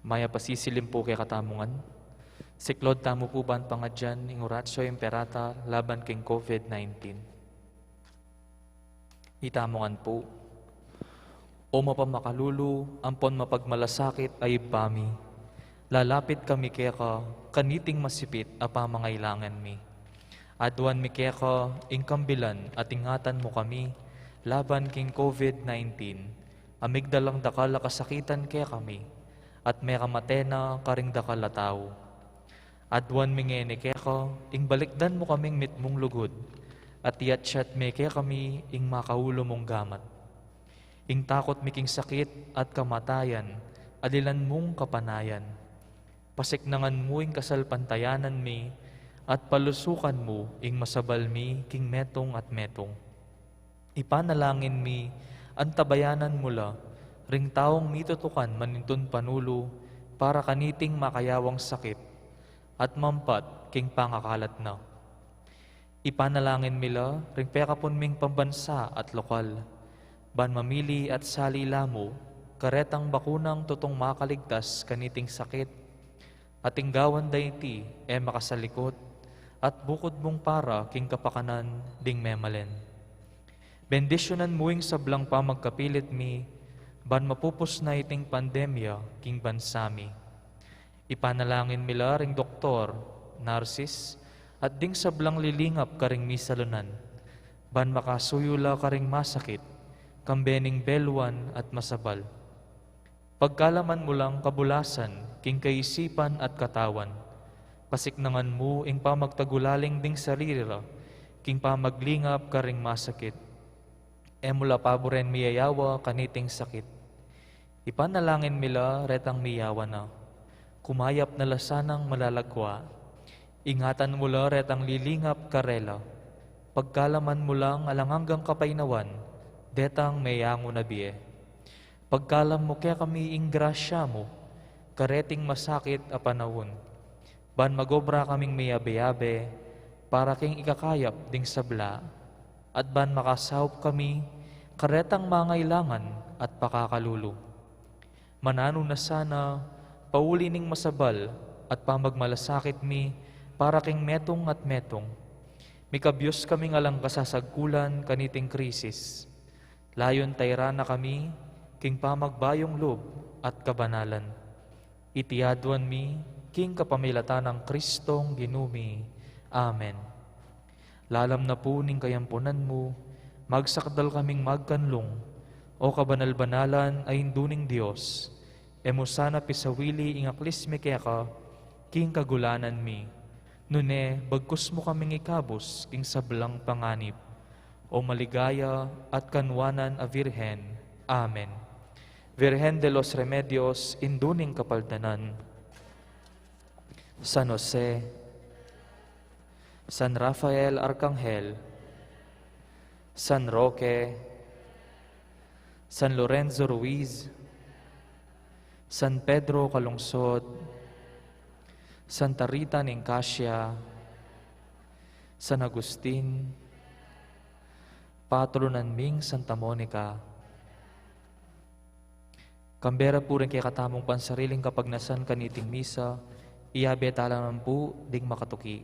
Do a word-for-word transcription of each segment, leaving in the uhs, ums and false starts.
Mayap a sisilim pu kekatamu ngan. Siklaud tamu pu ban pangadyan ing Oratio Imperata laban king COVID nineteen. Itamu ngan pu. O mapamakalulu ampon mapagmalasakit a Ibpa mi, lalapit kami keka kaniting masipit a pamangailangan mi. Aduan mi keka ing kambilan at ingatan mu kami laban king COVID nineteen, a migdalang dakal a kasakitan kekami, at mekamate na karing dakal a tau. Aduan mi ngeni keka ing balikdan mu kaming mitmung lugud, at iyatyat me kekami ing makaulu mung gamat. Ing takut mi king sakit at kamatayan, alilan mung kapanayan. Pasiknangan mu ing kasalpantayanan mi, at palusukan mu ing masabal mi king metung at metung. Ipanalangin mi, antabayanan mu la ring taung mitutukan manintun panulu para kaniting makayawang sakit, at mampat king pangakalat na. Ipanalangin mi la ring pekapun ming pambansa at lokal, ban mamili at sali la mu karetang bakunang tutung makaligtas kaniting sakit, at ing gawan da iti e makasalikut, at bukud mung para king kapakanan ding memalen. Bendisyunan mu ing sablang pamagkapilit mi, ban mapupus na iting pandemya king bansa mi. Ipanalangin mi la ring doktor, narsis, at ding sablang lilingap karing misalunan, ban makasuyu la karing masakit, kambe ning beluan at masabal. Pagkalaman mu lang kabulasan king kaisipan at katawan. Pasiknangan mu ing pamagtagulaling ding sarili ra king pamaglingap karing masakit. E mu la paburen miyayawa kaniting sakit. Ipanalangin mi la retang miyawa na. Kumayap na la sanang malalagwa. Ingatan mu la retang lilingap karela. Pagkalaman mu lang alang anggang kapaynawan detang meyangu na bie. Pagkalam mu kekami ing grasya mu kareting masakit a panaun, ban magobra kaming miyabe-yabe para king ikakayap ding sabla, at ban makasaup kami karetang mangailangan at pakakalulu. Mananu na sana pauli ning masabal at pamagmalasakit mi para king metung at metung. Mikabyus kaming alang kasasagkulan kaniting krisis. Layun tayran na kami king pamagbayung lub at kabanalan. Iti aduan mi king kapamilatan nang Kristong Ginu mi. Amen. Lalam na pu ning kayampunan mu, magsakdal kaming magkanlung, O kabanal-banalan a Indu ning Dios, e mu sana pisawili ing aklis mi keka king kagulanan mi. Nune, bagkus mu kaming ikabus king sablang panganib. O maligaya at kanwanan a Virgen. Amen. Virgen de los Remedios, Indu ning Kapaldanan. San Jose, San Rafael Arkanghel, San Roque, San Lorenzo Ruiz, San Pedro Calungsod, Santa Rita ning Cascia, San Agustin, patronan ming Santa Monica. Kambe ra pu ring kekatamung pansariling kapagnasan kaniting misa, iyabe tala naman pu ding makatuki.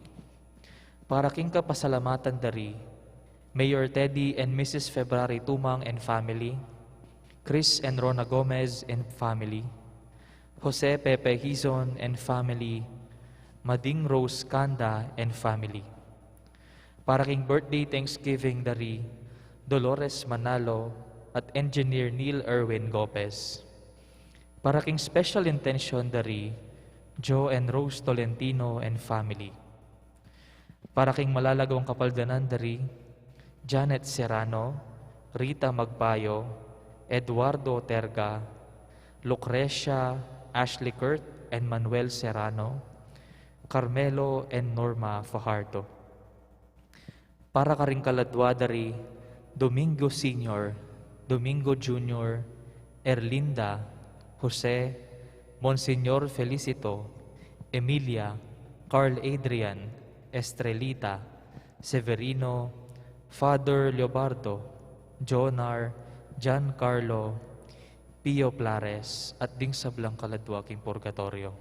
Para king kapasalamatan da ri Mayor Teddy and Missus February Tumang and family, Chris and Rona Gomez and family, Jose Pepe Hizon and family, Mading Rose Kanda and family. Para king birthday thanksgiving da ri Dolores Manalo at Engineer Neil Erwin Gopez. Para king special intention da ri Joe and Rose Tolentino and family. Para king malalagwang kapaldanan da ri Janet Serrano, Rita Magpayo, Eduardo Terga, Lucrecia, Ashley Kurt, and Manuel Serrano, Carmelo and Norma Fajardo. Para karing kaladwa da ri Domingo Senior, Domingo Junior, Erlinda, Jose, Monsignor Felicito, Emilia, Carl Adrian, Estrelita, Severino, Father Leobardo, Jonar, Giancarlo, Pio Plares, at ding sablang kaladua king purgatoryo.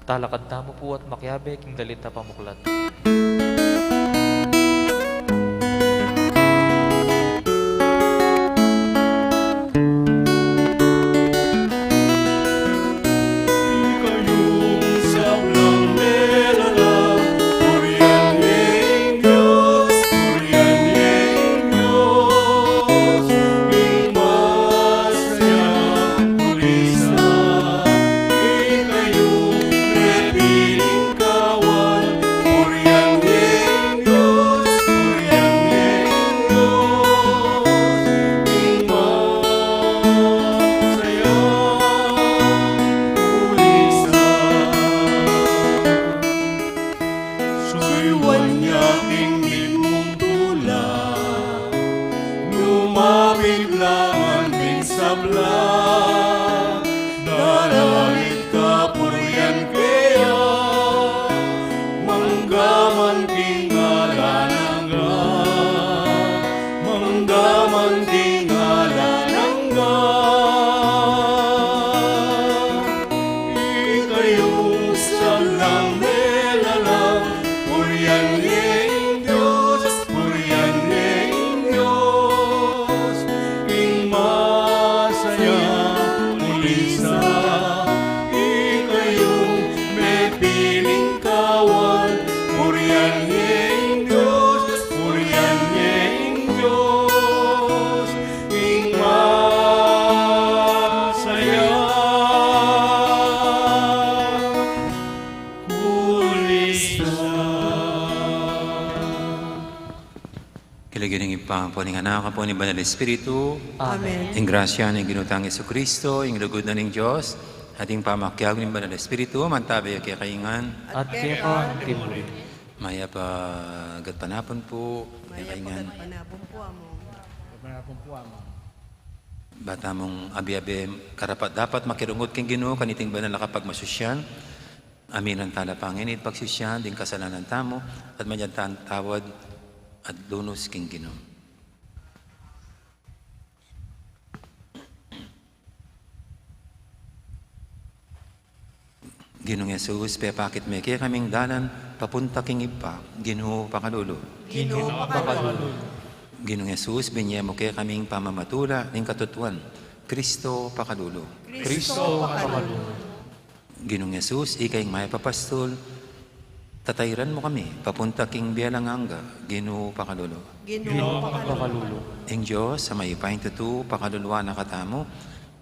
Talakad tamu pu at makiabe king dalit a pamuklat. Suyuan ya king mitmung tula, lumapit la man king sabla, daralit kapurian keya, mangga man king alang angga, mangga man king alang angga. Ikayung sablang melalang, purian ye ing Dios, purian ye ing Dios, ing masayang pulisan. Ikayung mepiling kawal, purian ye ing Dios, purian ye ing Dios, ing masayang pulisan. King lagyu ning Ibpa, ampo ning Anak, ampo ning Banal Espiritu. Amen. Ing grasya ning Ginu tang Jesucristo, ing lugud na ning Dios, at ing pamakiabe ning Banal Espiritu, mantabe ya kekayu ngan. At keka naman murin. Mayap a gatpanapun pu. Mayap a gatpanapun pu, Among. Ba tamung abe-abe karapat-dapat makirungut king Ginu kaniting banal a kapagmasusyan, aminan tala pa ngeni ing pagsisian ding kasalanan tamu, at magyan tawad at lunus king Ginu. Ginung Jesus, pepakit me kekaming dalan papunta king Ibpa. Ginu, pakalulu. Ginu, pakalulu. Ginung Jesus, binye mu kekaming pamamatula ning katutuan. Kristo, pakalulu. Kristo, pakalulu. Ginung Jesus, ika ing mayap a pastul, tatairan mu kami papunta king bie alang angga. Ginu, pakalulu. Ginu, pakalulu. Ing Dios a mayupayang tutu, pakaluluan na katamu,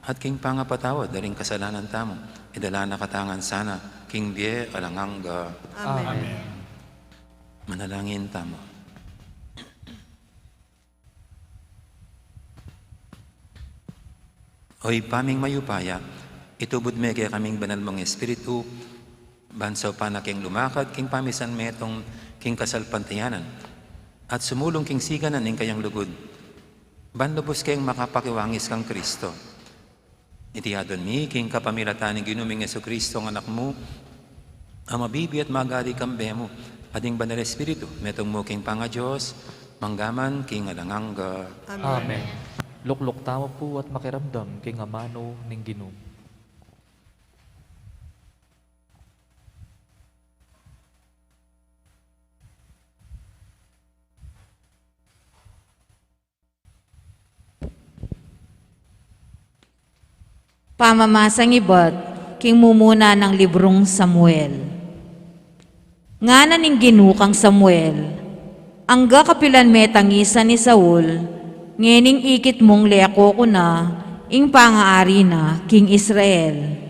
at king pangapatawad da ring kasalanan tamu, idala na katamu ngan sana king bie alang angga. Amen. Manalangin tamu. O Ibpa ming mayupaya, itubud me kekaming banal mung Espiritu, ban saupan na keng lumakad king pamisan metung king kasalpantayanan, at sumulung king siganan ning kayang lugud, ban lubus keng makapakiwangis kang Kristo. Iti adwan mi king kapamilatan ning Ginu ming Jesucristo, ing Anak mu, a mabibie at magari kambe mu, at ing Banal Espiritu, metung mu king pangaDios, mangga man king alang angga. Amen. Amen. Lukluk tamu pu at makiramdam king amanu ning Ginu. Pamamasang ibat king mumuna nang librung Samuel. Ngana ning Ginu kang Samuel, angga kapilan me tangisan i Saul, ngening ikit mung leko ku na ing pangaari na king Israel.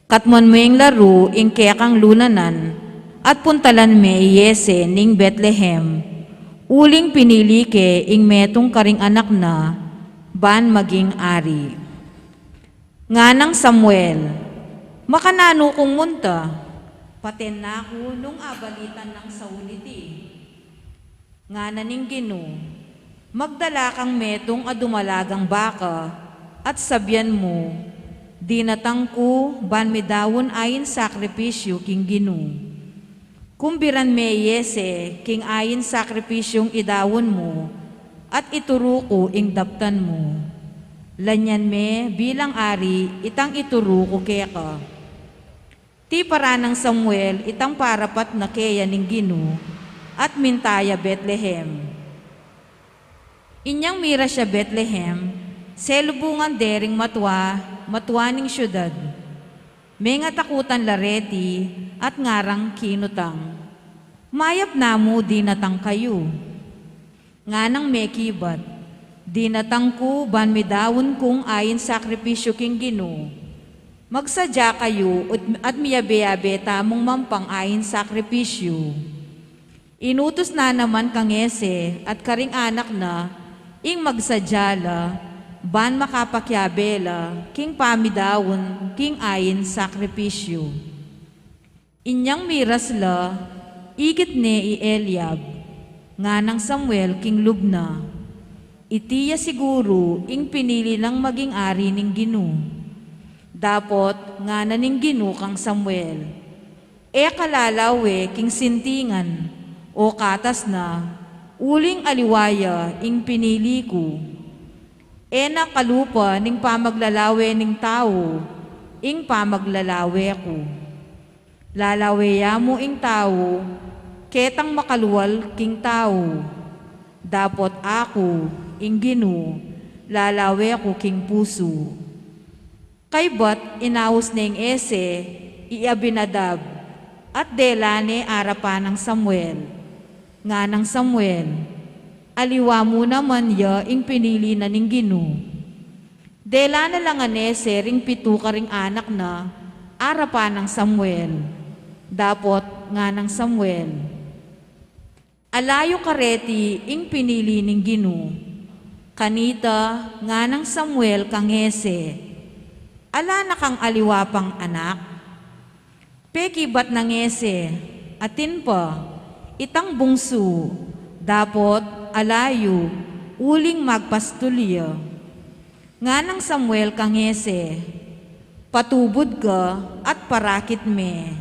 Katmuan me ing laru ing kekang lunanan, at puntalan me i Jesse ning Betlehem, uling pinili ke ing metung karing anak na ban maging ari. Nganang Samuel, makananu kung munta? Paten na ku nung abalitan nang Saul iti. Ngana ning Ginu, magdala kang metung a dumalagang baka, at sabian mu, dinatang ku ban midaun ain sakripisyu king Ginu. Kumbiran me i Jesse king ain sakripisyung idaun mu, at ituru ku ing daptan mu. Lanyan me bilang ari itang ituru ku keka. Tiparan nang Samuel itang parapat na keya ning Ginu, at minta ya Betlehem. Inyang miras ya Betlehem, selubungan de ring matua, matua ning siudad. Mengatakutan la reti, at ngarang kinutang, "Mayap namu dinatang kayu?" Nganang mekibat, "Dinatang ku ban midaun kung ain sakripisyu king Ginu. Magsadya kayu, at, at miyabe-yabe tamung mampang ain sakripisyu." Inutus na naman kang Ese at karing anak na ing magsadya la, ban makapakiabe la king pamidaun king ain sakripisyu. Inyang miras la, ikit ne i Eliab, nganang Samuel king lub na, "Iti ya siguru ing pinili nang maging ari ning Ginu." Dapot ngana ning Ginu kang Samuel, "E ka lalawe king sintingan o katas na, uling aliwa ya ing pinili ku. E na kalupa ning pamaglalawe ning tau ing pamaglalawe ku. Lalawe ya mu ing tau ketang makalual king tau. Dapot aku, ing Ginu, lalawe ku king pusu." Kaybat inaus neng Ese i Abinadab, at dela ne arapan nang Samuel. Nganang Samuel, "Aliwa mu naman ya ing pinili na ning Ginu." Dela na la ngan Ese ring pitu karing anak na arapan nang Samuel. Dapot nganang Samuel, "Ala yu kareti ing pinili ning Ginu." Kanita nganang Samuel kang Ese, "Ala na kang aliwa pang anak?" Pekibat nang Ese, "Atin pa, itang bungsu, dapot ala yu, uling magpastul ya." Nganang Samuel kang Ese, "Patubud ka at parakit me.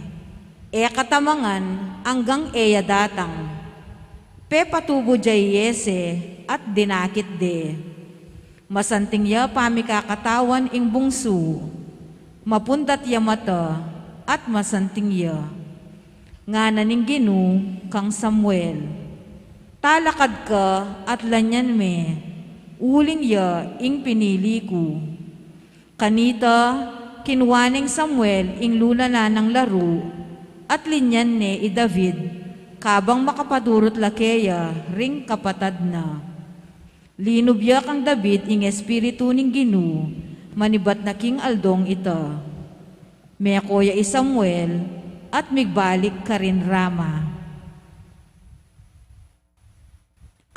E ka tamangan anggang e ya datang." Pepatubud ya i Ese at dinakit de. Masanting ya pamikakatawan ing bungsu, mapundat ya mata, at masanting ya. Ngana ning Ginu kang Samuel, "Talakad ka at lanyan me, uling ya ing pinili ku." Kanita kinua neng Samuel ing lula na nang laru, at linyan ne i David, kabang makapadurut la keya ring kapatad na. Linub ya kang David ing Espiritu ning Ginu, manibat na king aldong ita. Meko ya i Samuel, at migbalik karin Rama.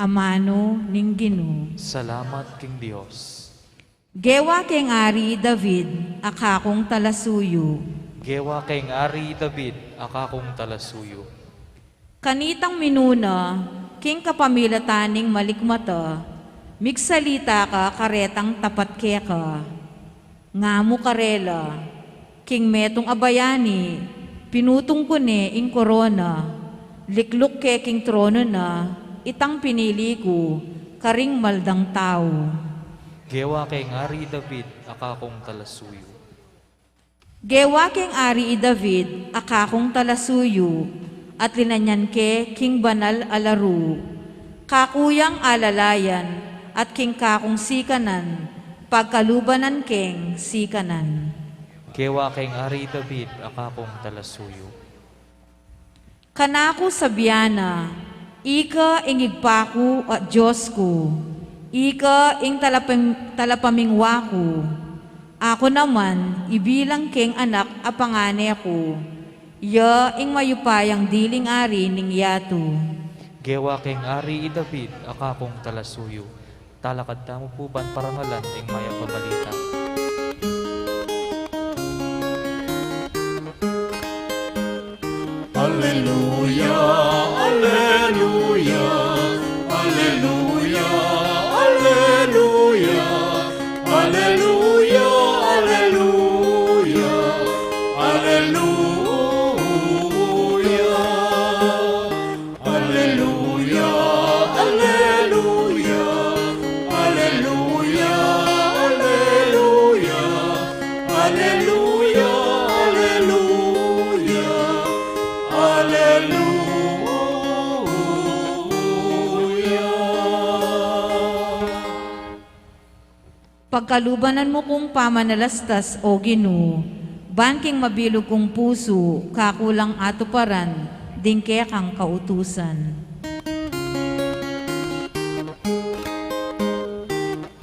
Amanu ning Ginu. Salamat king Dios. Gewa keng ari i David a kakung talasuyu. Gewa keng ari i David a kakung talasuyu. Kanitang minuna king kapamilatan ning malikmata, migsalita ka karetang tapat keka. Ngamu karela, "King metung a bayani, pinutung ku ne ing korona, likluk ke king trono na itang pinili ku karing maldang tau." Gewa keng ari i David a kakung talasuyu. Gewa keng ari i David a kakung talasuyu, at linanyan ke king banal a laru. Kaku yang alalayan, at king kakung sikanan, pagkalubanan keng sikanan. Gewa keng ari i David a kakung talasuyu. Kanaku sabian na, "Ika ing Ibpa ku at Dios ku, ika ing talapam-, talapamingwa ku." Aku naman, ibilang keng anak a pangane ku, ya ing mayupayang diling ari ning yatu. Gewa keng ari i David a kakung talasuyu. Talakad tamu pu ban parangalan ing mayap a balita. Aleluya, aleluya, aleluya, aleluya, aleluya, aleluya, aleluya. Aleluya, aleluya, aleluya, aleluya, aleluya, aleluya. Pagkalubanan mu kung pamanalastas, O Ginu, ban king mabilug kung pusu, kaku lang atuparan ding kekang kautusan.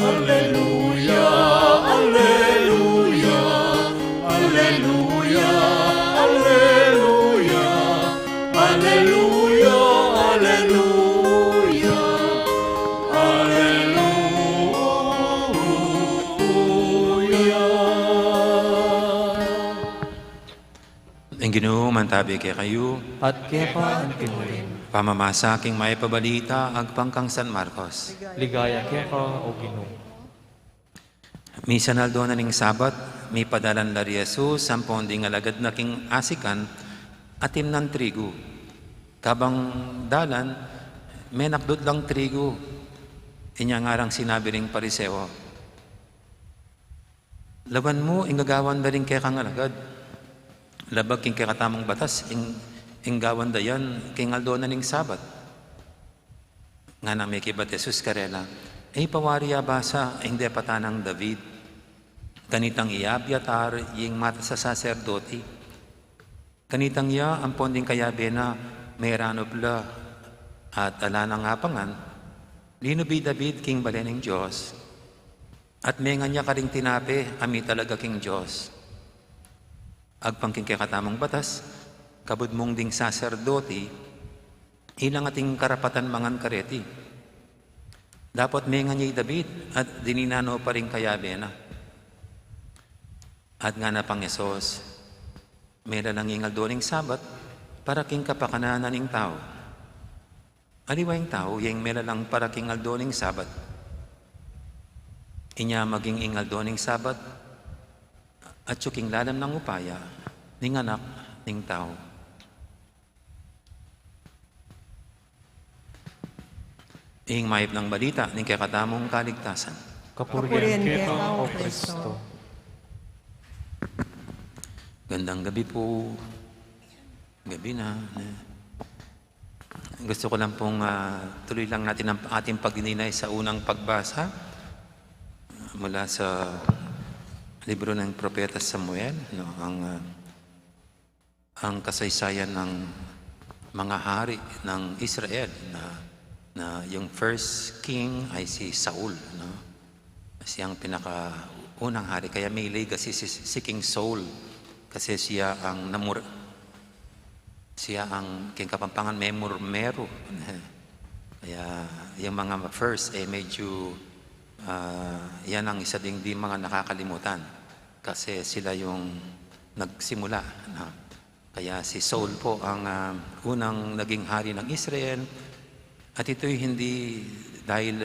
Aleluya, aleluya, aleluya, aleluya, aleluya, aleluya, aleluya. Ing Ginu mantabi kekayu. At keka anti murin. Pamamasa king Mayap a Balita agpang kang San Marcos. Ligaya keka, O Ginu. Misan aldo na ning Sabat, mipadalan la ri Jesus ampon ding alagad na king asikan, atim nang trigu. Kabang dalan, menakdut lang trigu. Inya ngarang sinabi ring Pariseo, "Lawan mu ing gagawan da ring kekang alagad. Labag king kekatamung batas, ing, ing gawan da yan king aldo na ning Sabat." Ngana mekibat Jesus karela, "E yu pa wari abasa ing depatan nang David, kanitang i Abiatar ing matas a saserdoti? Kanitang ya ampon ding kayabe na meranup la at ala nang apangan, linub i David king bale ning Dios, at mengan ya karing tinape a mitalaga king Dios. Agpang king kekatamung batas, kabud mung ding saserdoti, ilang ating karapatan mangan kareti. Dapot mengan ya i David at dinan na no pa ring kayabe na." At ngana pang Jesus, "Melalang ing aldo ning Sabat para king kapakanan na ning tau. Aliwa ing tau, ya ing melalang para king aldo ning Sabat. Inya maging ing aldo ning Sabat, atyu king lalam nang upaya ning Anak ning Tau." Ing Mayap nang Balita ning kekatamung kaligtasan. Kapurian keka, O Kristo. Gandang gabi po. Gabi na, ne? Gusto ko lang pong, ah, tuloy lang natin ang ating pagninay sa unang pagbasa mula sa libro ng Propeta Samuel, no? Ang, ah, ang kasaysayan ng mga hari ng Israel na, na yung first king ay si Saul, no? Siyang pinakaunang hari, kaya may legacy si, si King Saul kasi siya ang namur-, siya ang, king Kapampangan, memur-meru. Kaya yung mga first, eh, medyo, ah, yan ang isa ding di mga nakakalimutan kasi sila yung nagsimula, no? Kaya si Saul po ang, ah, unang naging hari ng Israel. At ito'y hindi dahil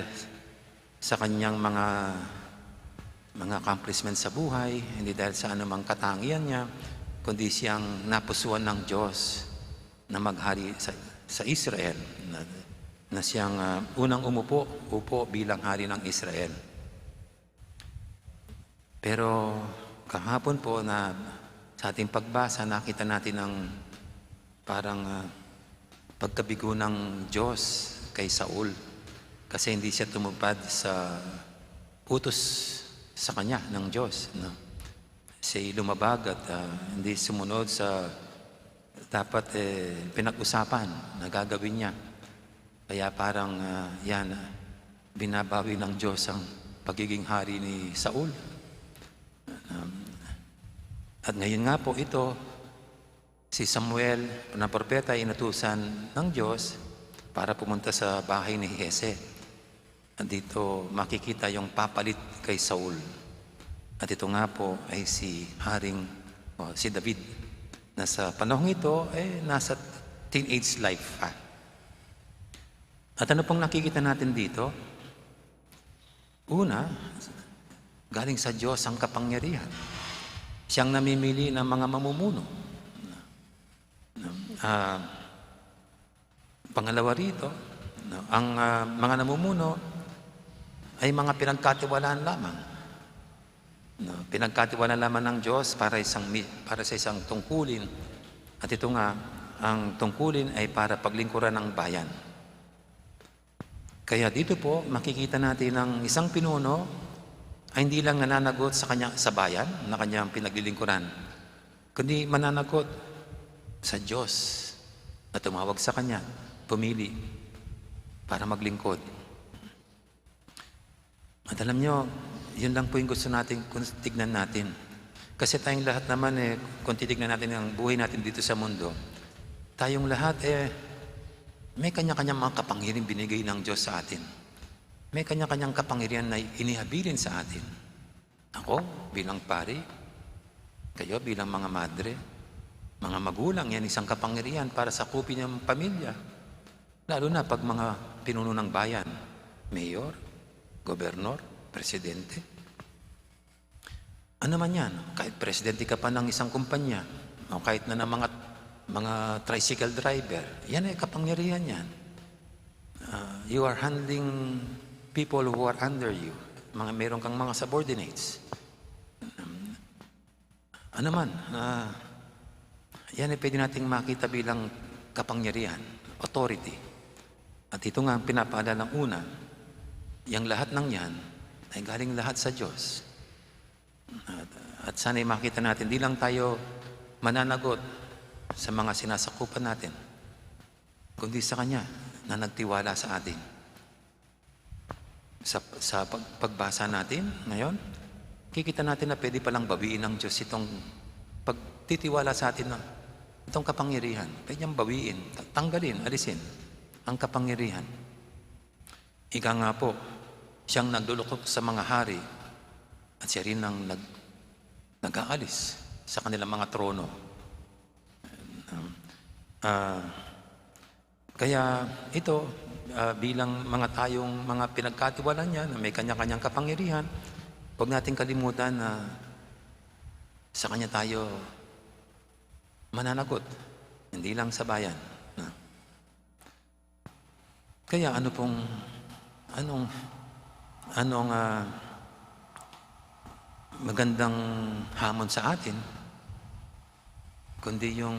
sa kanyang mga, mga accomplishment sa buhay, hindi dahil sa anumang katangian niya, kundi siyang napusuan ng Diyos na maghari sa, sa Israel, na, na siyang, ah, unang umupo, upo bilang hari ng Israel. Pero kahapon po na sa ating pagbasa, nakita natin ang parang, ah, pagkabigo ng Diyos kay Saul kasi hindi siya tumupad sa utos sa kanya ng Diyos, no? Siya'y lumabag at, ah, hindi sumunod sa dapat, eh, pinag-usapan na gagawin niya. Kaya parang, ah, yan, ah, binabawi ng Diyos ang pagiging hari ni Saul. Um, at ngayon nga po ito, si Samuel na propeta ay inutusan ng Diyos para pumunta sa bahay ni Jese. At dito makikita yung papalit kay Saul. At ito nga po ay si Haring, o si David, na sa panahong ito, eh, nasa teenage life pa. At ano pong nakikita natin dito? Una, galing sa Diyos ang kapangyarihan. Siyang namimili ng mga mamumuno. Ah, pangalawa rito, no, ang, ah, mga namumuno ay mga pinagkatiwalaan lamang. No, pinagkatiwalaan lamang ng Diyos para isang mi-, para sa isang tungkulin. At ito nga, ang tungkulin ay para paglingkuran ng bayan. Kaya dito po, makikita natin ang isang pinuno, ay hindi lang nananagot sa kanya, sa bayan na kanyang pinaglilingkuran, kundi mananagot sa Diyos na tumawag sa kanya, pumili para maglingkod. At alam nyo, yun lang po yung gusto natin kung tignan natin. Kasi tayong lahat naman, eh, kung titignan natin ang buhay natin dito sa mundo, tayong lahat, eh, may kanya-kanyang mga kapangyarihan binigay ng Diyos sa atin. May kanya-kanyang kapangyarihan na inihabilin sa atin. Ako, bilang pari, kayo bilang mga madre, mga magulang, yan isang kapangyarihan para sakupin yung pamilya. Lalo na pag mga pinuno ng bayan, mayor, gobernador, presidente. Ano man yan, kahit presidente ka pa ng isang kumpanya, o kahit na ng mga, mga tricycle driver, yan ay kapangyarihan yan. Ah, you are handling people who are under you. Mga, meron kang mga subordinates. Ano man, ah, yan ay pwede nating makita bilang kapangyarihan, authority. At ito nga ang pinapaalala ng una, yang lahat ng yan ay galing lahat sa Diyos. At, at sana'y makita natin, di lang tayo mananagot sa mga sinasakupan natin, kundi sa Kanya na nagtiwala sa atin. Sa, sa pag-, pagbasa natin ngayon, kikita natin na pwede palang bawiin ng Diyos itong pagtitiwala sa atin na itong kapangyarihan. Pwede niyang bawiin, ta-, tanggalin, alisin ang kapangyarihan. Ika nga po, siyang naglulukok sa mga hari at siya rin ang nag-, nag-aalis sa kanilang mga trono. Um, ah, kaya ito, ah, bilang mga tayong mga pinagkatiwalaan niya na may kanya-kanyang kapangyarihan, huwag nating kalimutan na sa kanya tayo mananagot, hindi lang sa bayan. Na. Kaya ano pong, anong, anong, ah, magandang hamon sa atin, kundi yung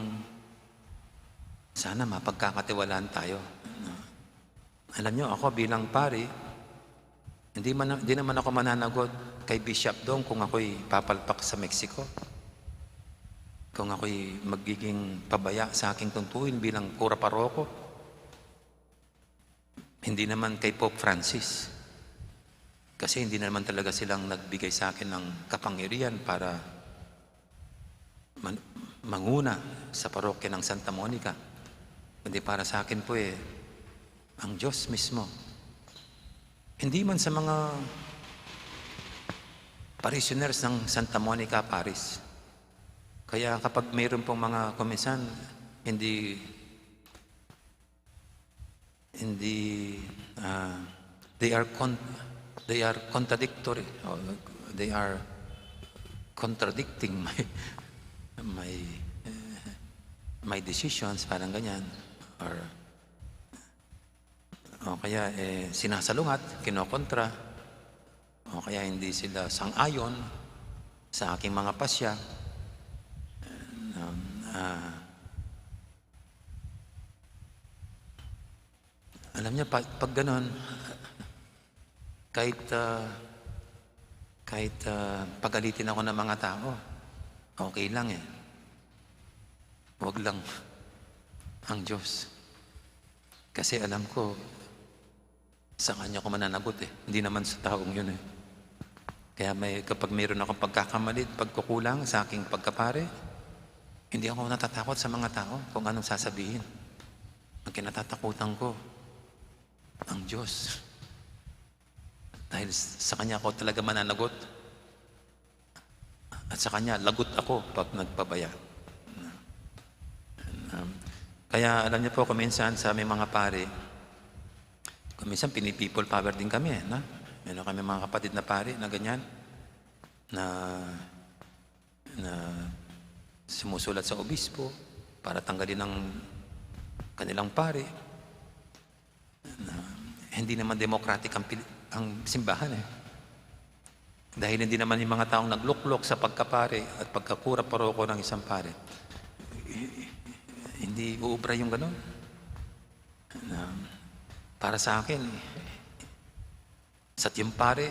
sana mapagkakatiwalaan tayo, no? Alam nyo, ako bilang pari, hindi man, hindi naman ako mananagot kay Bishop Dong kung ako'y papalpak sa Mexico, kung ako'y magiging pabaya sa aking tuntuhin bilang kura paroko. Hindi naman kay Pope Francis. Kasi hindi naman talaga silang nagbigay sa akin ng kapangyarihan para man-, manguna sa parokya ng Santa Monica. Kundi para sa akin po, eh, ang Diyos mismo. Hindi man sa mga parishioners ng Santa Monica Parish. Kaya kapag mayroon pong mga kuminsan, hindi hindi, ah, they are con-, they are contradictory, o they are contradicting my, my, eh, my decisions, parang ganyan. Or, o kaya, eh, sinasalungat, kinokontra, o kaya hindi sila sang-ayon sa aking mga pasya. Um, ah, Alam niya, pa-, pag ganon, kahit, ah, kahit, ah, pagalitin ako ng mga tao, okay lang eh. Huwag lang ang Diyos. Kasi alam ko, sa kanya ko mananagot eh. Hindi naman sa taong yun eh. Kaya may, kapag mayroon akong pagkakamali at pagkukulang sa aking pagkapare, hindi ako natatakot sa mga tao kung anong sasabihin. Ang kinatatakutan ko, ang Diyos. Dahil sa kanya ako talaga mananagot. At sa kanya, lagot ako pag nagpabaya. Um, kaya alam niyo po, kuminsan sa aming mga pari, kuminsan pini-people power din kami, eh, na? Meron kami mga kapatid na pari na ganyan, na, na sumusulat sa obispo para tanggalin ang kanilang pari. Na, hindi naman democratic ang pil-, ang simbahan, eh. Dahil hindi naman yung mga taong nagluklok sa pagkapare at pagkakura paroko ng isang pare, hindi uubra yung ganun. Na, para sa akin, eh, sa tiyong pare,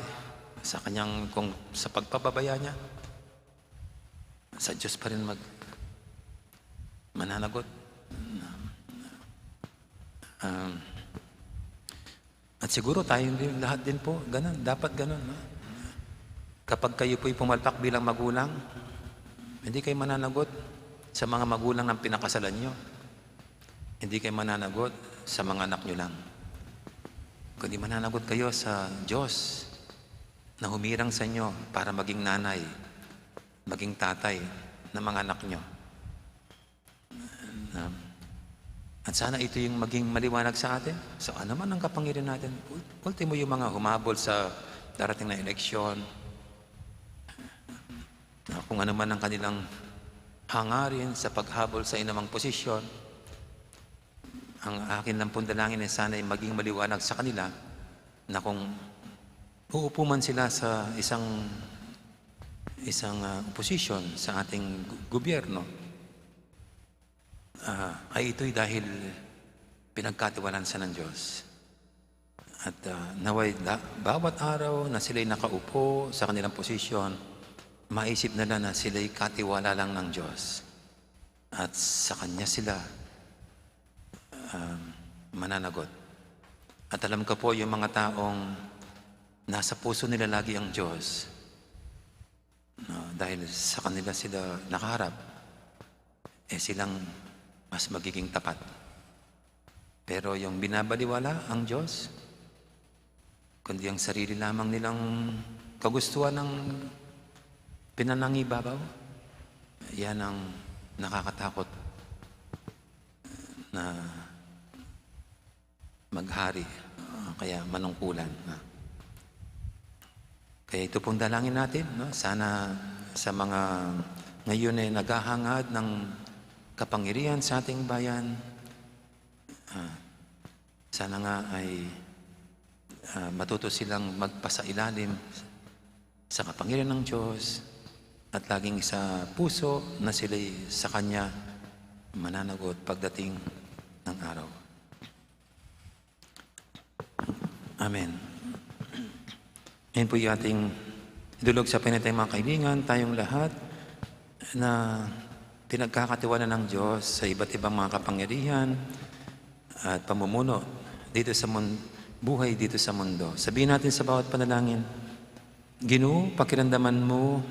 sa kanyang, kung sa pagpapabaya niya, sa Diyos pa rin mag-, mananagot. Um, at siguro tayo din, lahat din po, ganun. Dapat ganun, no? Kapag kayo po'y pumalpak bilang magulang, hindi kayo mananagot sa mga magulang ng pinakasalan nyo. Hindi kayo mananagot sa mga anak nyo lang. Kundi mananagot kayo sa Diyos na humirang sa inyo para maging nanay, maging tatay ng mga anak nyo. Um, at sana ito yung maging maliwanag sa atin. So, ano man ang kapangyarihan natin, ul-, ultimo yung mga humabol sa darating na eleksyon, na kung ano man ang kanilang hangarin sa paghabol sa inumang posisyon, ang akin lang pong dalangin ay sana ay maging maliwanag sa kanila na kung uupo man sila sa isang, isang, ah, oposisyon sa ating gu-, gobyerno, ah, ay ito'y dahil pinagkatiwalaan sa ng Diyos. At, ah, nawa'y da-, bawat araw na sila'y nakaupo sa kanilang posisyon, maisip nila na sila'y katiwala lang ng Diyos. At sa Kanya sila, um, mananagot. At alam ko po yung mga taong nasa puso nila lagi ang Diyos, no, dahil sa kanila sila nakaharap, eh, silang mas magiging tapat. Pero yung binabaliwala ang Diyos, kundi ang sarili lamang nilang kagustuhan ng pinanangibabaw, yan ang nakakatakot na maghari, ah, kaya manungkulan, ah. Kaya ito pong dalangin natin, no? Sana sa mga ngayon ay naghahangad ng kapangyarihan sa ating bayan, ah, sana nga ay, ah, matuto silang magpasailalim sa kapangyarihan ng Diyos at laging sa puso na sila'y sa Kanya mananagot pagdating ng araw. Amen. Ngayon po yung ating idulog sa pinatay, mga kaibigan, tayong lahat na pinagkakatiwanan ng Diyos sa iba't ibang mga kapangyarihan at pamumuno dito sa mun-, buhay dito sa mundo. Sabihin natin sa bawat panalangin, "Ginu, pakiramdaman mu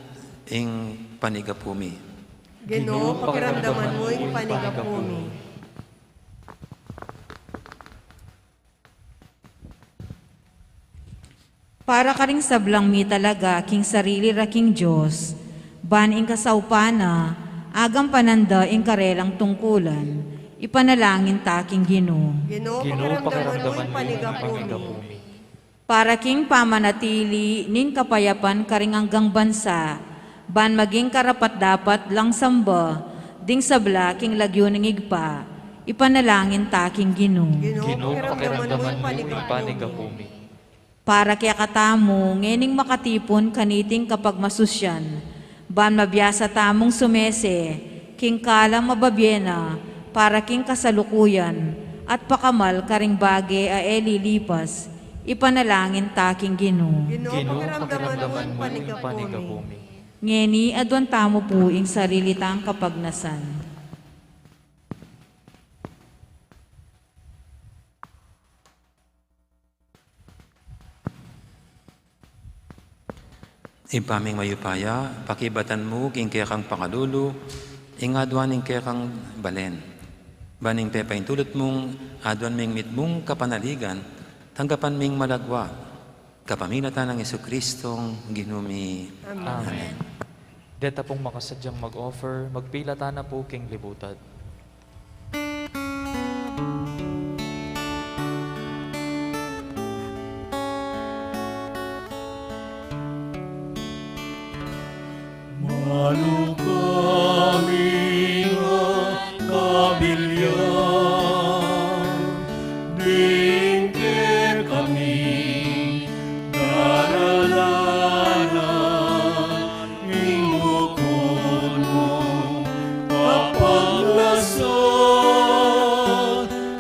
ing panigapu mi." Ginu, pakiramdaman mu ing panigapu mi. Para karing sablang mitalaga king sarili ra king Dios, ban ing kasaupan na, agampanan da ing karelang tungkulan, ipanalangin ta king Ginu. Ginu, pakiramdaman mu ing panigapu mi. Para king pamanatili ning kapayapan karing anggang bansa, ban maging karapat-dapat lang samba ding sabla king lagyu ning Ibpa, ipanalangin ta king Ginu. Ginu, pakiramdaman mu ing panigapu mi. Para kekatamu ngening makatipun kaniting kapagmasusyan, ban mabiasa tamung sumese king kalang mababie na para king kasalukuyan at pakamal karing bage a e lilipas, ipanalangin ta king Ginu. Ginu, pakiramdaman mu ing panigapu mi. Ngeni aduan tamu pu ing sarili tang kapagnasan. Ibpa ming mayupaya, pakibatan mu king kekang pakalulu ing aduan ning kekang balen. Ban ing pepaintulut mung aduan ming mitmung kapanaligan, tanggapan ming malagwa, kapamilatan nang Jesucristong Ginu mi. Amen. Amen. Deta pung makasadyang mag-offer, magpilatan na pu king libutad. Manukamin a kabilyan, ding kekami daralanan ing bukun mung kapagnasan,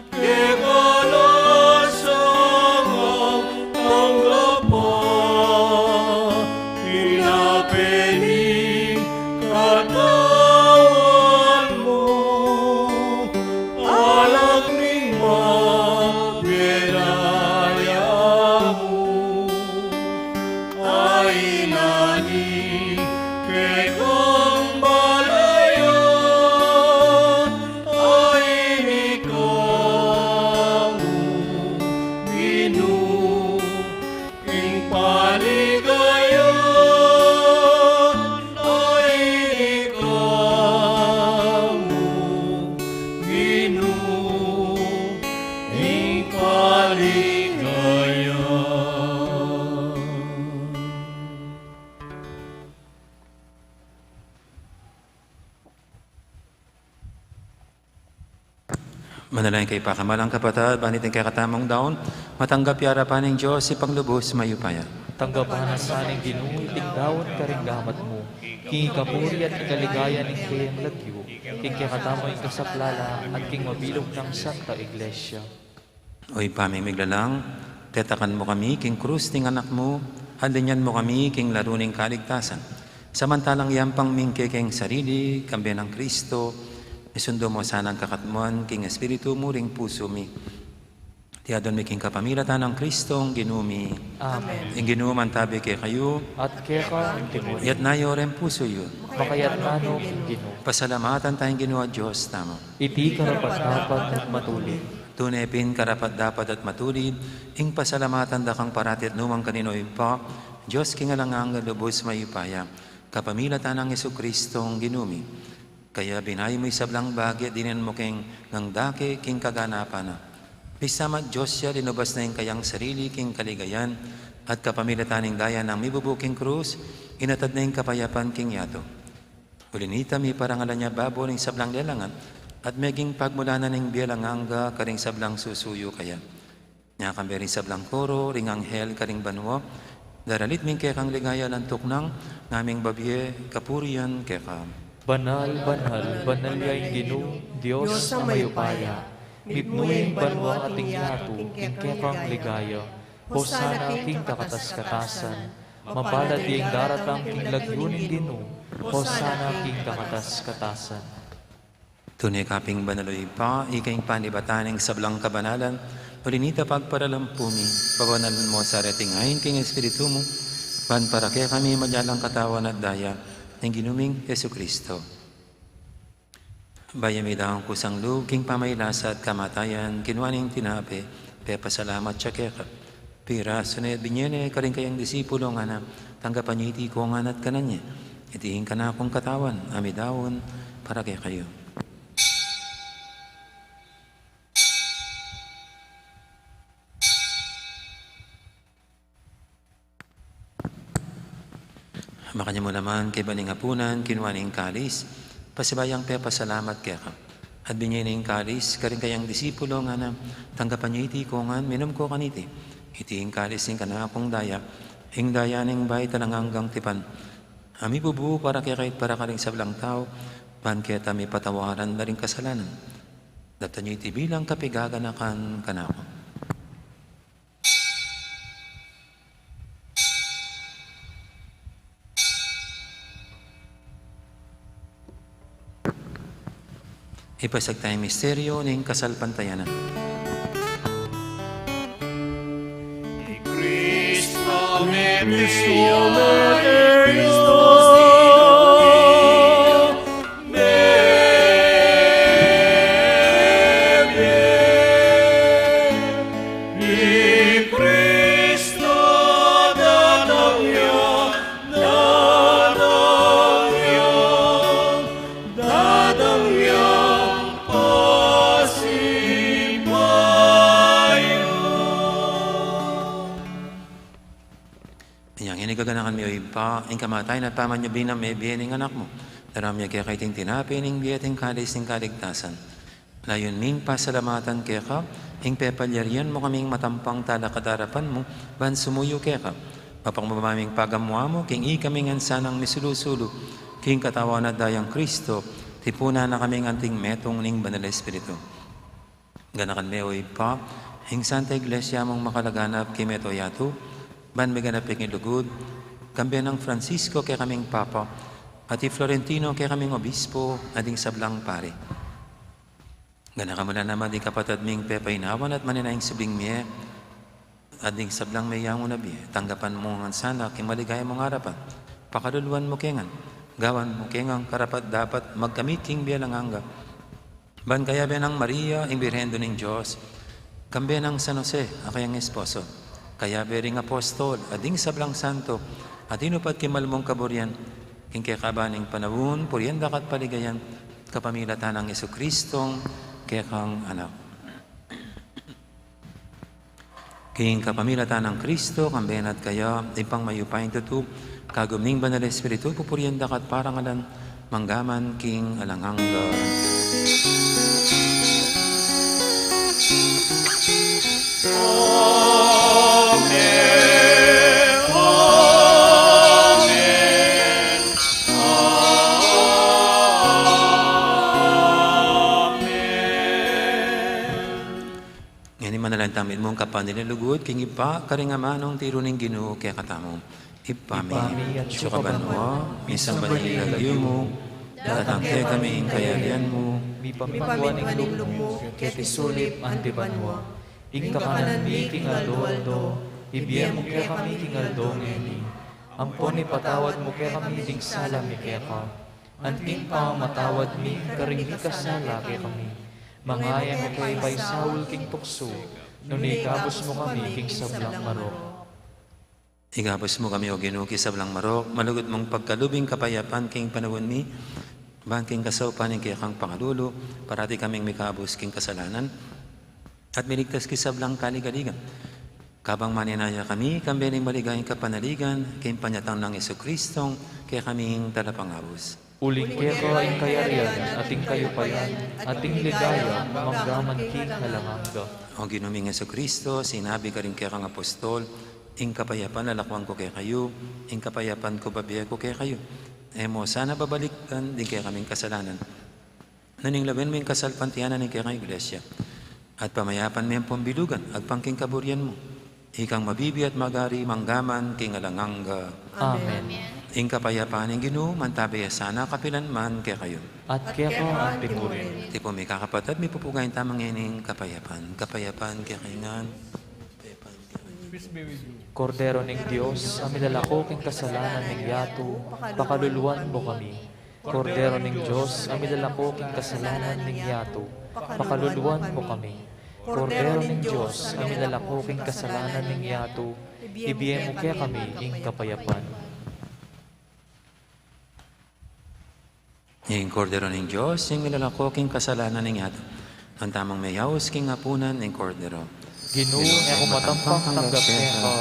keka na sangang tanggapan. Ligaya. Manalangin kayu pakamalan kung kapatad, ban iting kekatamung daun, matanggap ya arapan ning Dios Ibpang lubus mayupaya. Tanggapan na sa ning Ginu iting daun karing gamat mu, king ikapuri at ikaligaya ning kayang lagyu, king kekatamung kasaplalan at king mabilug nang Santa Iglesia. O Ibpa ming miglalang, tetakan mu kami king krus ning Anak mu, at linyan mu kami king laru ning kaligtasan. Samantalang yampang mi ing kekeng sarili, kambe nang Kristo, isundu mu sana ing kakatmuan king Espiritu mu ring pusu mi. Iti adwan mi king kapamilatan nang Kristong Ginu mi. Amen. Ing Ginu mantabi kekayu. At keka mu rin. Iyatas yu ring pusu yu. Makayatas no king Ginu. Pasalamatan taya ing Ginu a Dios tamu. Iti karapat-dapat at matulid. Tune pin karapat-dapat at matulid, ing pasalamatan da kang parati at nukarin man, o Ibpa, Dios king alang angga, lubus mayupaya, kapamilatan nang Jesucristong Ginu mi. Kayabe mu ing sablang bage, dinan mu keng ngang dake king kaganapan na. Bisa man Dios ya, linubas na ing kayang sarili king kaligayan, at kapamilatan ning daya nang mibubu king krus, inatad na ing kapayapan king yatu. Uli nita, miparangalan ya babo ning sablang lelangan, at meging pagmulan na ning bie alang angga karing sablang susuyu kaya. Nya kambe ring sablang koro ring anghel karing banua, daralit mi ing kekang ligaya alang tuknang, ngaming babie kapurian keka. Banal, banal, banal ya ing Ginu, Dios a mayupaya. Mipnu ing banua at ing yatu king kekang ligaya. Hosana king kakatas-katasan. Mapalad ya ing daratang king lagyu ning Ginu. Hosana king kakatas-katasan. Tune ka pin banal, o Ibpa, ika ing panibatan ning sablang kabanalan, uli nita pagparalan pu mi, pabanalun mu sa reting ain king Espiritu mu, ban para kekami maging katawan at daya ning Ginu ming Jesucristo. Bayu mi daun kusang lub king pamagkasakit at kamatayan, kinua ne ing tinape, pepasalamat ya keka. Pirasu ne at binie ne karing kayang disipulo, ngana, tanggapan ye iti ika ngan at kanan ye. Iti ing kanakung katawan, a midaun para kekayu. Makanyan mu naman, kaybat ning apunan, kinua ne ing kalis, pasibayu yang pepasalamat keka. At binie ne ing kalis karing kayang disipulo, ngana, tanggapan ye iti ika ngan, minum kayu kaniti. Iti ing kalis ning kanakung daya, ing daya ning bayu at alang anggang tipan, a mibubu para kekayu at para karing sablang tau, ban keta mipatawaran la ring kasalanan. Daptan ye iti bilang kapaganakan kanaku. Ipasiag taya ing misteryu ning kasalpantayanan. Cristo me, Cristo me, Cristo me, i Cristo datang ya, datang ya, datang ya, pasibayu. Inyang ini gaganakan mi, o Ibpa, ing kamatayan at pamanyubli nang mebie ning Anak mu. Daraun mi keka iting tinape ning bie at ing kalis ning kaligtasan. Layun ming pasalamatan keka ing pepalyarian mu kaming matampang talakad king arapan mu, ban sumuyu keka. Mapagpakumbaba ming pagamu-amu king ikami ngan sanang misulu-sulu king katawan at dayang Cristo, tipunan na kaming anting metung ning Banal Espiritu. Ganakan me, o Ibpa, ing Santa Iglesia mung makalaganap king mabilug a yatu, ban miganap ya king lugud, kambe nang Francisco kekaming Papa, at i Florentino kekaming Obispo, at ding sablang pari. Ganakan mu la naman ding kapatad ming pepainawan at manenaya king subling mie, at ding sablang meyangu na bie, tanggapan mu ngan sana king maligaya mung arapan. Pakaluluan mu ke ngan, gawan mu ke ngan karapat-dapat magkamit king bie alang angga. Ban kayabe nang Maria, ing Birhen Indu ning Dios, kambe nang San Jose, a kayang esposo, kayabe ring apostol, at ding sablang santo, a tinupad king malmung kaburian, king kekaban ning panaun, purian da ka at paligayan, kapamilatan nang Jesucristong kekang Anak. King kapamilatan nang Kristo, kambe na at kaya, Ibpang mayupayang tutu, kagum ning Banal a Espiritu, pupurian da ka at parangalan, mangga man king alang angga. Amen. Amen. Amen. Ngeni manalangin tamu mitmung kapamilatan lugud king Ibpa, karing amanung tiru ning Ginu kekatamu. Ibpa mi, Ibpa mi, atsu ka banua, misamban ya ing lagyu mu, datang kekami ing kayarian mu, mipamindua ing lub mu, keti sulip anti banua. Ing kakanan mi king aldo-aldo, ibie mu kekami king aldo ngeni. Ampon ipatawad mu kekami ding sala mi keka, anti ing pamamatawad mi karing mikasala kekami. Manga e mu ke paisaul king tuksu, nune ikabus mu kami king sablang marok. Ikabus mu kami, O Ginu, king sablang marok, malugud mung pagkalub ing kapayapan king panaun mi, ban king kasaupan ning kekang pangalulu, parati kaming mikabus king kasalanan, at miligtas king sablang kaligaligan. Kabang manenaya kami, kambe ning maligayang kapanaligan, king panyatang nang Jesucristong kekaming Talapangabus. Uling keka ing kayarian, at ing kayupayan, at ing ligaya, mangga man king alang angga. O Ginu ming Jesucristo, sinabi karing kekang apostol, ing kapayapan lalakwan ku kekayu, ing kapayapan ku bibie ku kekayu. E mu sana babalikdan ding kekaming kasalanan, nune lawen mu ing kasalpantayanan ning kekang Iglesia, at pamayapan me ampon bilugan agpang king kaburian mu. Ikang mabibie at magari mangga man king alang angga. Amen. Ing kapayapan ning Ginu mantabe ya sana kapilan man kekayu. At keka anti murin. Tipun mi, kakapatad, mipupugayan tamu ngening kapayapan. Kapayapan kekayu ngan. Kapayapan kekayu ngan. Kordero ning Dios, a milalako king kasalanan ning yatu, pakaluluan mu kami. Kordero ning Dios, a milalako king kasalanan ning yatu, pakaluluan mu kami. Kordero ning Dios, a milalako king kasalanan ning yatu, ibie mu kekami ing kapayapan. Ing Kordero ning Dios, ing milalako king kasalanan ning yatu. Nuan tamung meyaus king apunan ning Kordero. Ginu, e ku matampang tanggap keka,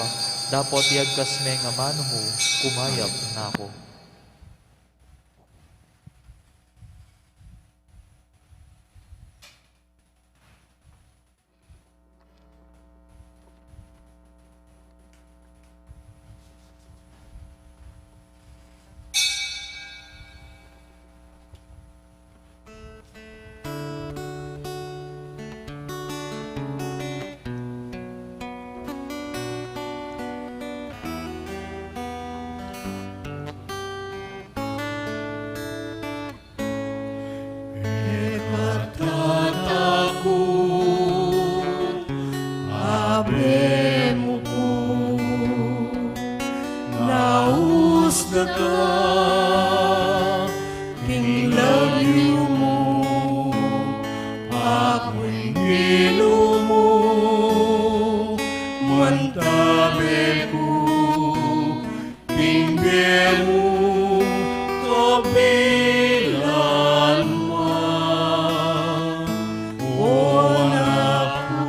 dapot iyagkas me ing amanu mu, kumayap na ku. E ka tatakut, Abe mu ku, nausda ka king lagyu mu, aku ing pilu mu, mantabe ku, king bie mu kapilan man, o Anak ku.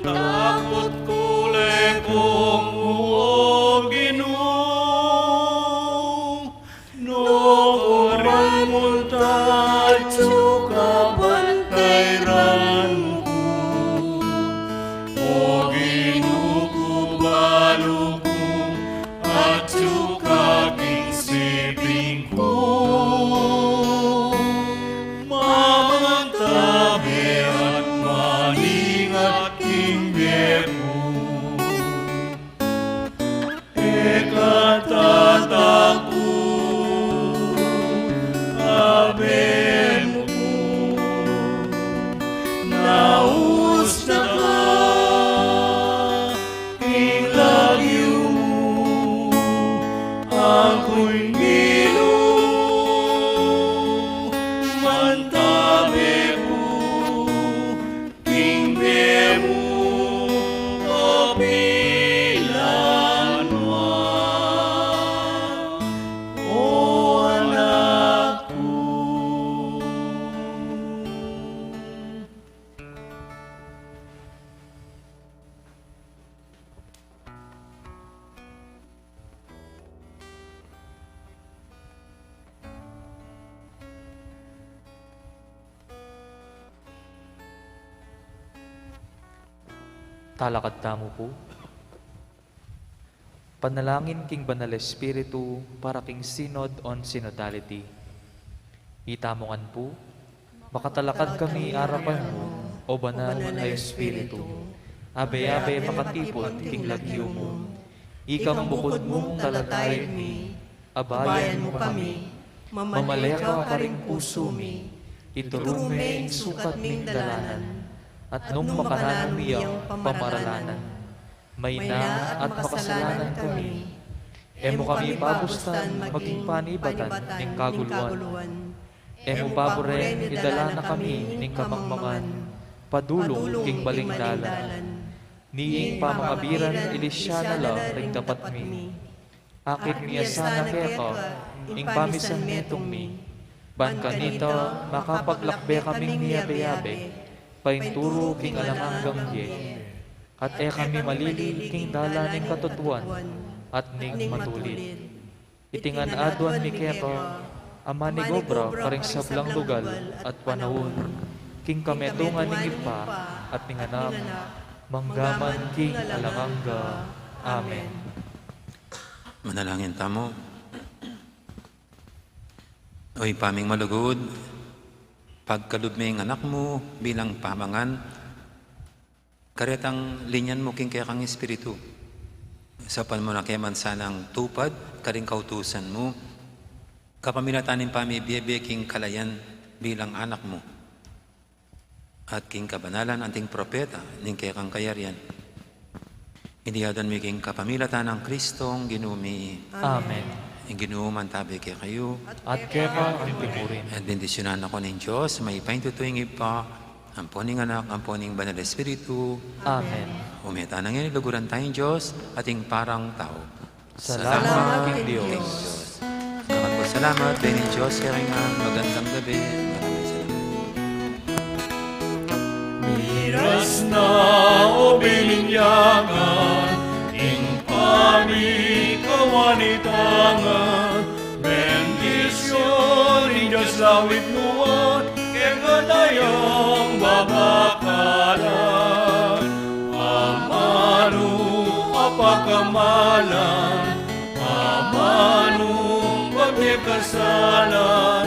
Takut ku lekong mu, o Ginu, no ku rin munta atyu ka bantayran ku. O Ginu ku, balu kung atyu ka king siping ku. Mamantabe at maningat king bie ku. E ka tatakut, abe mu ku, naus na ka king lagyu mu. Aku ing Ginu, mantabe ku king bie mu, kapilan wa, o anak ku. Talakad tamu pu. Panalangin king Banal Espiritu para king Synod on Synodality. Ita mu ngan pu, makatalakad kami arapan mu, o Banal a Espiritu, abe-abe makatipun king lagyu mu. Ikang bukud mung talatayin mi, abayan mu kami, mamale ka karing pusu mi, ituru me ing sukat ming dalanan, at nung makanan mi yang pamaralanan, maina at makasalanan kami, e mu kami pabustan maging panibatan ning kaguluan, e mu paburen idala na kami ning kamangmangan padulung king maling dalan. Ning pamangabiran ilisya na la ring dapat mi. Akit mi ya sana keka ing pamisanmetung mi, ban kanita makapaglakbe kaming miyabe-yabe painturu king alang anggang bie. At e kami malili king dalan ning katutuan at ning matulid. Iti ngan aduan mi keka, a manigobra karing sablang lugal at panaun, king kametungan ning Ibpa at ning Anak, manggaman king alang angga. Amen. Manalangin tamu. O Ibpa ming malugud, pagkalub me ing Anak mu bilang pamangan, karetang linyan mu king kekang Espiritu. Saupan mu na ke man sanang tupad karing kautusan mu, kapamilatan ning pamibie-bie king kalayan bilang anak mu, at king kabanalan anting propeta ning kekang kayarian. Iti aduan mi king kapamilatan nang Kristong Ginu mi. Amen. Ing Ginu mantabe kekayu. At keka anti mu rin. At bendisyunan na kayu ning Dios, mayupayang tutu, ing Ibpa, ampo ning Anak, ampo ning Banal Espiritu. Amen. Ume tana ngeni, luguran taya ing Dios at ing parang tau. Salamat king Dios. Salamat pu, salamat, bending Dios kekayu ngan, magandang gabi. Maraming salamat. Miras na o bininyagan, ing pamikawanitangan, bendisyun ning Dios lawit nuan, kekatamu yang babakalan. Amanu a pakamalan, amanung pamikasalan,